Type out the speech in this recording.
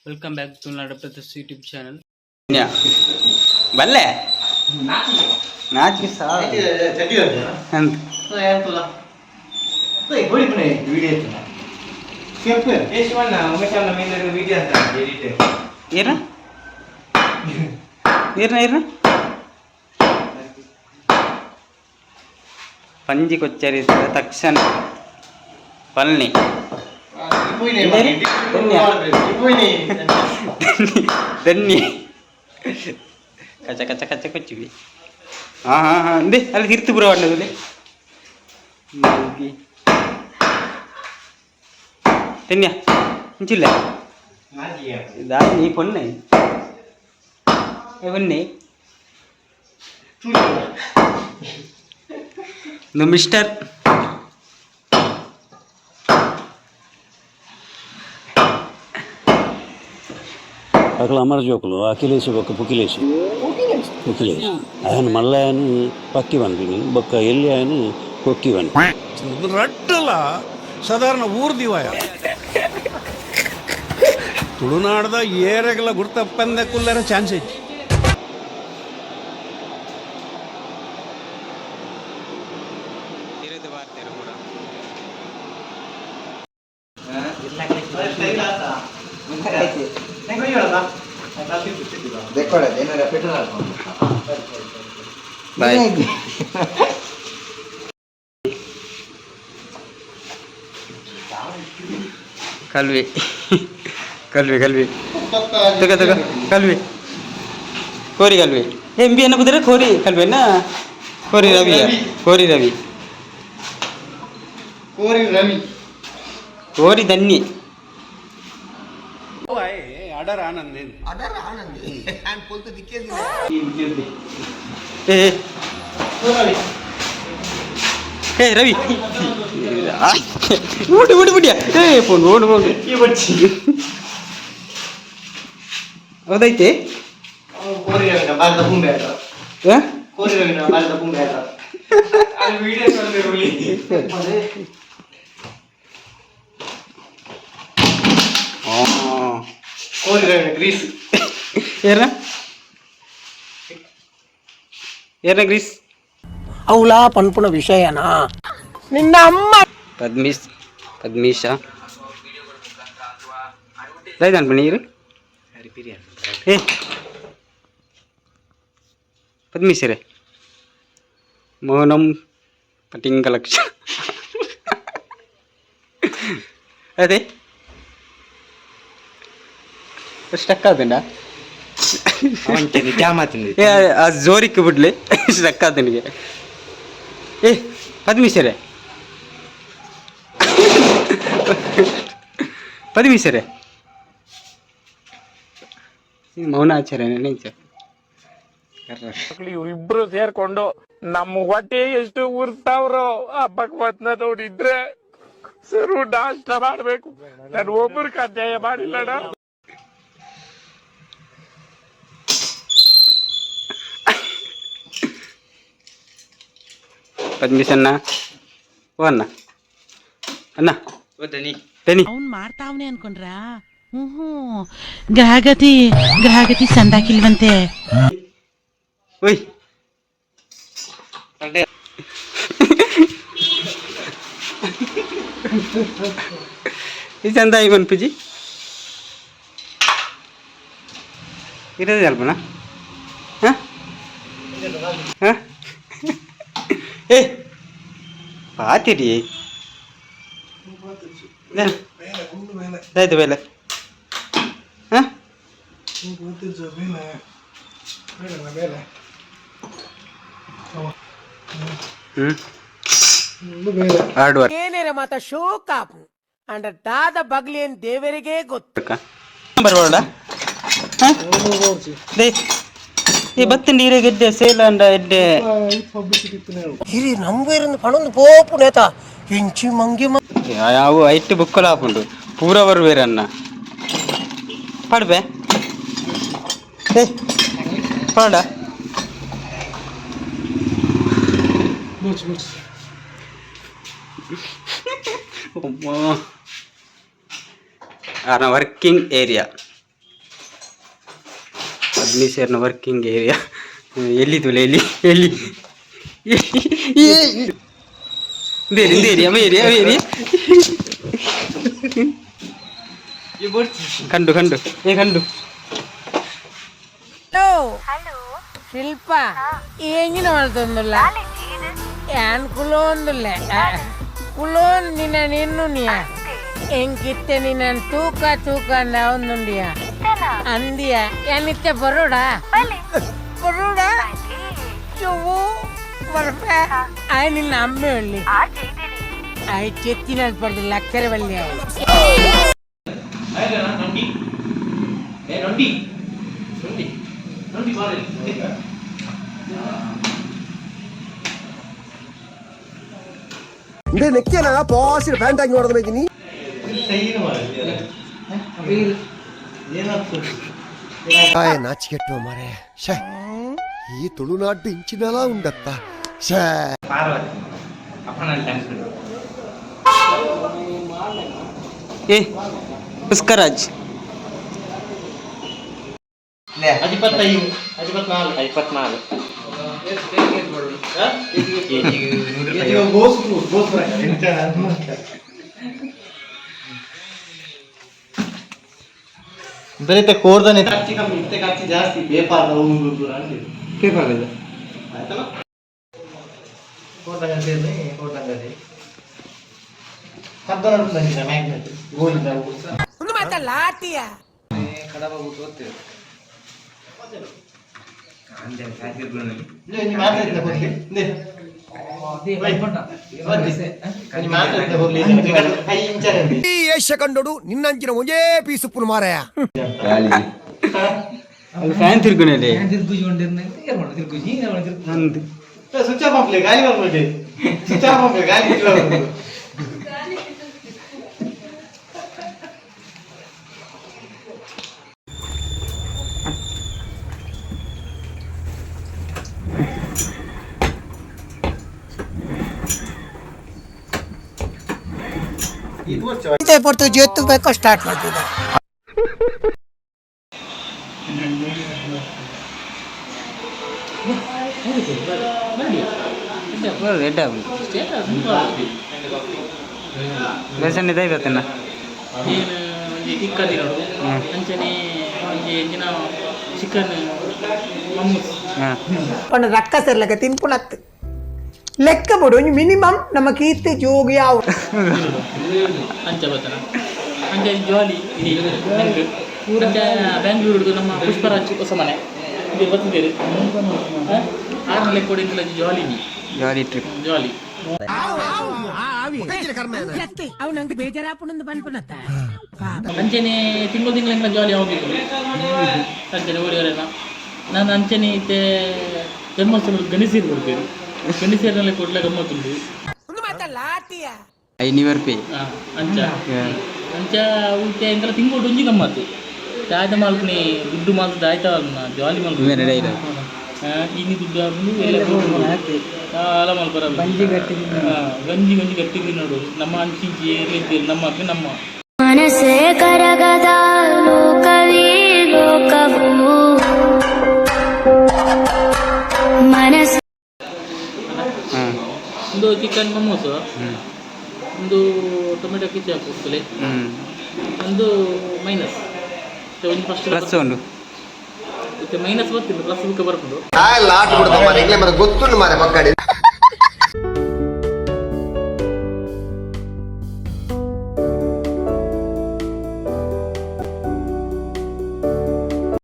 Welcome back to Nada Brothers YouTube channel. ಬಲ್ಲೆ ನಾಚಿಕೆ ಅಂತ. ಏನ ಏರ್ನ ಏರ್ನ ಪಂಜಿ ಕೊಚ್ಚರಿ ತಕ್ಷಣ ಪಲ್ನಿ ಧನ್ಯ ಕಚ ಕಚ ಕಚ ಕೊಚ್ಚಿವಿ. ಹಾಂ ಹಾಂ ಹಾಂ, ಇಂದೆ ಅಲ್ಲಿ ತಿರ್ತು ಪುರ ಪಣ್ಣದಲ್ಲಿ ಧನ್ಯ ಇಂಚಿಲ್ಲ ದಾರಿ. ನೀ ಪೊಣ್ಣೆ ಪೊನ್ನೆ ಮಿಸ್ಟರ್. ಅಕಲ ಅಮರ ಜೋಕುಲು ಅಖಿಲೇಶ್ ಬೊಕ್ಕ ಪುಕಿಲೇಶ್ ಪುಕಿಲೇಶ್ ಅಯನ್ ಮಲ್ಲಯನ್ ಪಕ್ಕಿ ಪನ್ಪಿನಿ ಬೊಕ್ಕ ಎಲ್ಯಯನ್ ಕೊಕ್ಕಿ ಪನ್ಪಿ. ರಡ್ಡಲ ಸಾಧಾರಣ ಊರ್ ದಿವಾಯ ತುಳುನಾಡ್ದ ಏರೆಗಲ ಗುರ್ತಪ್ಪಂದೆ ಕುಲ್ಲರ ಚಾನ್ಸ್ ಐತಿ. ತಿರುದು ಬಾರ್ತೆರ್ ಪೂರ. ಬಾಯ್. ಕಲ್ವಿ ಕಲ್ವಿ ಕಲ್ವಿ ತಗ ತಗ ಕಲ್ವಿ ಕೋರಿ ಕಲ್ವಿ ಎಂ ಬಿ ಅನ್ನ ಕುದುರೆ ಕೋರಿ ಕಲ್ವೆನ ಕೋರಿ ರವಿ ಕೋರಿ ರವಿ. ಕೋರಿ ರವಿ. ಕೋರಿ ದನ್ನಿ. ಅಡರ್ ಆನಂದ್. ಏ ಏ ರವಿ, ಓಡಿ ಓಡಿ ಬಿಡಿಯ. ಏ ಫೋನ್ ಓಡು ಓಡು. ಹೌದೈತೆ. ಕೋರಿ ರವಿನ ಬಾಲ್ದ ಬೊಂಬೆ ಆಟ. ಆ? ಕೋರಿ ರವಿನ ಬಾಲ್ದ ಬೊಂಬೆ ಆಟ. ಆ. ಕೋರಿ ರವಿನ ಗ್ರೀಸ್. ಏನ ಏನ ಗ್ರೀಸ್? అవులా పన్పున విషయనా నిన్న అమ్మ. ಪದ್ಮೀಶ್ ಪದ್ಮೀಶ ದಾಯ್ದು ಅನ್ಪ ನೀರು. ಏ ಪದ್ಮೀಶರೇ, ಮೌನಂ ಪಟಿಂಗಲಕ್ಷ ಅದೇ ಸ್ಟಕ್ ಆತಂಡ. ಏ ಆ ಜೋರಿಕ್ ಬಿಡ್ಲಿ, ಸ್ಟಕ್ ಆತನಿಗೆ. ಏ ಪದ್ಮೀಶರೇ, ಪದ್ಮೀಶರೇ, ಮೌನ ಆಚರಣೆ ನಿಂಚ. ಇವ್ರಿಬ್ರು ಸೇರ್ಕೊಂಡು ನಮ್ಮ ಹೊಟ್ಟೆ ಎಷ್ಟು ಉರ್ತಾವ್ರೋ. ಆ ಭಗವತ್ನ ನೋಡಿದ್ರೆ ಸರು ನಾಷ್ಟ ಮಾಡ್ಬೇಕು. ನಾನು ಒಬ್ಬರಿಗೆ ಅನ್ಯಾಯ ಮಾಡಿಲ್ಲಣ್ಣ. ಪದ್ಮೀಶ್ ಅಣ್ಣ, ಓ ಅಣ್ಣ, ಅಣ್ಣ ದನಿ. ಅವ್ನ್ ಮಾಡ್ತಾವ್ನೆ ಅನ್ಕೊಂಡ್ರಾ? ಹ್ಞೂ, ಗ್ರಹಗತಿ ಗ್ರಹಗತಿ ಸಂದಾಕಿಲ್ವಂತೆ. ಓಯ್, ಈ ಚಂದ ಮನ್ಪುಜಿ ಇರೋದೇ ಅಲ್ಪನಾ? ಹಾಂ ಹಾಂ, ಏ ಪಾತಿರಿ ಆಯ್ತು ಬೇಲೆ. ಹಾಂ ಹ್ಞೂ, ಹಾರ್ಡ್ ವರ್ಕ್. ಏನೇರ ಮಾತ ಶೋಕಾಪು ಅಂಡ ದಾದ ಬಗ್ಲೇನ್ ದೇವರಿಗೇ ಗೊತ್ತು. ಬರ್ಬೋಡ they ಈ ಬತ್ತ ನೀರಿಗೆ ಎಡ್ಡೆ ಸೇಲ ಅಂಡ ಎಡ್ಡೆ. ಹಿರಿ ನಂಬೇರಿಂದ ಪಣೊಂದು ಪೋಪು ನೇತ ಇಂಚಿ ಮಂಗಿ. ಯಾವ ಐಟ್ ಬುಕ್ಕಲ ಹಾಪುಂಡು ಪೂರ ಬರ್ಬೇರ ಅನ್ನ ಪಡ್ಬೆ. ಏ ಪಾಡ. ಅಮ್ಮ, ಆರ್ನ ವರ್ಕಿಂಗ್ ಏರಿಯಾ. ಅಗ್ನಿಶೇರ್ನ ವರ್ಕಿಂಗ್ ಏರಿಯಾ. ಎಲ್ಲಿ ತುಲೆ, ಎಲ್ಲಿ ಎಲ್ಲಿ ಬೇರೆ ಏರಿಯಾ, ಏರಿಯಾ ಏರಿಯಾ. ಕಂಡು ಕಂಡು ಏ ಕಂಡು. ಹಲೋ ಶಿಲ್ಪ, ಎಂಜಿನ ಮಾಡ್ತೊಂದುಲ್ಲ ಯಾನ್ ಕುಲೋಂದುಲ್ಲೆ ಕುಲೋನ್ ನಿನ್ನ ನಿನ್ನುನಿಯ ಎಂಕಿತ್ತೆ ನಿನ್ನ ತೂಕ ತೂಕ ಅಂದ ಒಂದುಂಡಿಯ ಅಂದಿಯ. ಯಾನಿತ್ತೆ ಬರೋಡಾ ಬರೋಡಾ ಚೊವ್ವು ಬರ್ಪೆ. ಆಯ್ ನಿನ್ನ ಅಮ್ಮೆ ಒಳ್ಳಿ ಆಯ್ ಚೆತ್ತಿನ ಪಡ್ದು ಲಕ್ಕರೆ ಬಲ್ಲಿ. ನಾಚಿಕೆಟ್ಟು ಮಾರೆ. ಶೇ, ಈ ತುಳುನಾಡು ಇಂಚಿನಲ ಉಂಡತ್ತ ಶೇ. ಏ ಪುಷ್ಕರಾಜ್. 25, 24. ಬರೀತೆ ಕೋರ್ದನೆ ಖರ್ಚು ಕಮ್ಮಿ ಇತ್ತೆ, ಖರ್ಚು ಜಾಸ್ತಿ ಪೇಪರ್. ಪೇಪರ್ ಇದೆ. ಆಯ್ತಲ್ಲ, ಕೋರ್ದಂಗ ಸೇರಿ ಕೋರ್ದಂಗಡಿ ಕದ್ದ ನಡುಪುಂಚಿನ ಮ್ಯಾಗ್ನೆಟ್ ಗೋಲಿದ. ಒಂದು ಮಾತ ಲಾಟಿಯ. ಮಾತಾಡ್ತಾ. ಈ ಏಷ್ಯ ಕಂಡೋಡು ನಿನ್ನಂಚಿನ ಒಂಜೇ ಪೀಸುಪ್ಪುನು ಮಾರಾಯ. ಅದು ಫ್ಯಾನ್ ತಿರ್ಗುನಲ್ಲಿ ನಂದು. ಸ್ವಿಚ್ ಆಫ್ ಮಾಡ್ಲಿ, ಗಾಳಿ ಬರ್ಬಿಡಿ. ಸ್ವಿಚ್ ಆಫ್ ಮಾಡ್ಲಿ, ಗಾಳಿ ಬಿಡ್ಲಿ. ಪೊರ್ತು ಜೇತು ಬೇಕೋ ಸ್ಟಾರ್ಟ್ ಮಾಡ್ತಿದ್ದ. ಎಡ್ಡ ಬೆಸನ್ ಇದೆ ಇವತ್ತನ್ನ. ಏನು ಒಂಜಿ ಟಿಕ್ಕ ತಿನ್ನೋಡು. ಅಂಚನೆ ಒಂಜಿ ಎಂಚಿನ ಚಿಕನ್ ಮಮ್ಮೂಸ್. ಹಾಂ. ಪಂಡ ರಕ್ಕ ಸೇರ್ಲಕ್ಕ ತಿನ್ಪುನತ್ತು ಲೆಕ್ಕ ಬಿಡು. ಒಂಜಿ ಮಿನಿಮಮ್ ನಮ್ಮ ಕೀರ್ತಿ ಜೋಗಿ ಯಾವ. ಅಂಚ ಬತ್ತನ ಅಂಚ ಜಾಲಿ ಇಡೀ ನಂಗೆ. ಅಂಚ ಬ್ಯಾಂಗ್ಳೂರ್ದು ನಮ್ಮ ಪುಷ್ಪರಾಜ್ ಹೊಸ ಮನೆ ಇದು ಬತ್ತಿದ್ದೇವೆ ಆರ್ನ ಲೆಕ್ಕ ಕೊಡಿ ಜಾಲಿ ನೀ. ಜಾಲಿ ಟ್ರಿಪ್. ಜಾಲಿ. ಅವ್ ನಂಗೆ ಬೇಜಾರಾಪುಣಂದು ಪನ್ಪುನತ್ತ. ಅಂಚನೆ ತಿಂಗಳು ತಿಂಗಳ ಜಾಲಿ ಹೋಗಿದ್ದು. ಅಂಚನೆ ಓಡಿಯವರೆಲ್ಲ ನಾನು ಅಂಚನೆ ಇತ್ತೆ ಜನ್ಮಸ್ಥಳ ಗಣೇಶರು ಕೊಡ್ತೇವೆ. ಗಣೇಶರಲ್ಲಿ ಕೊಡ್ಲೆ ಗಮ್ಮತ್ತುಂಟು. ಒಂದು ಮಾತ ಲಾಟಿಯ. 500 ರೂಪಾಯಿ. ಹಾ, ಅಂಚ ಅಂಚ ಉಂಟೆ ಎಂಕಲ ತಿಂಗಳು ಒಂಜಿ ಗಮ್ಮತ್ತು ದಾಯ್ತ ಮಲ್ಪುನಿ ದುಡ್ಡು ಮಾತ್ರ ದಾಯ್ತ ಜಾಲಿ ಮಲ್ಪುನಿ. ಬೇರೆ ಡೈಲಾಗ್. ಇನಿ ದುಡ್ಡು ಆಪುಂಡು ಎಲ್ಲ ದಾಲ ಮಲ್ಪರ ಗಂಜಿ ಗಟ್ಟಿ, ಗಂಜಿ ಗಂಜಿ ಗಟ್ಟಿ ತಿನ್ನೋಡು. ನಮ್ಮ ಅಂಚಿ ಇಂಚಿ ಏರ್ಲ ಇದ್ದೀರಿ ನಮ್ಮ ಅಕ್ಕ ನಮ್ಮ. ಮನಸೇ ಕರಗದ ಲೋಕವೇ ಲೋಕವು ಮನಸ್ಸು. ಹಾಂ. ಒಂದು ಚಿಕನ್ ಮಮೋಸ್. ಹ್ಞೂ. ಒಂದು ಟೊಮೆಟೊ ಕಿಚಪ್ ಹೋಗ್ತದೆ. ಹ್ಞೂ. ಒಂದು ಮೈನಸ್ ಒಂದು ಫಸ್ಟ್. ಪ್ಲಸ್ ಉಂಡು. ಮತ್ತೆ ಮೈನಸ್ ಬರ್ತಿಲ್ಲ, ಪ್ಲಸ್ ಬುಕ್ ಬರ್ಕೊಂಡು. ಲಾಟ್ ಬಿಡ್ದ ಮಾರೆ, ಇಂಗ್ಲೆ ಮಾರೆ ಗೊತ್ತುಂಡು ಮಾರೆ ಪಕ್ಕಡಿ.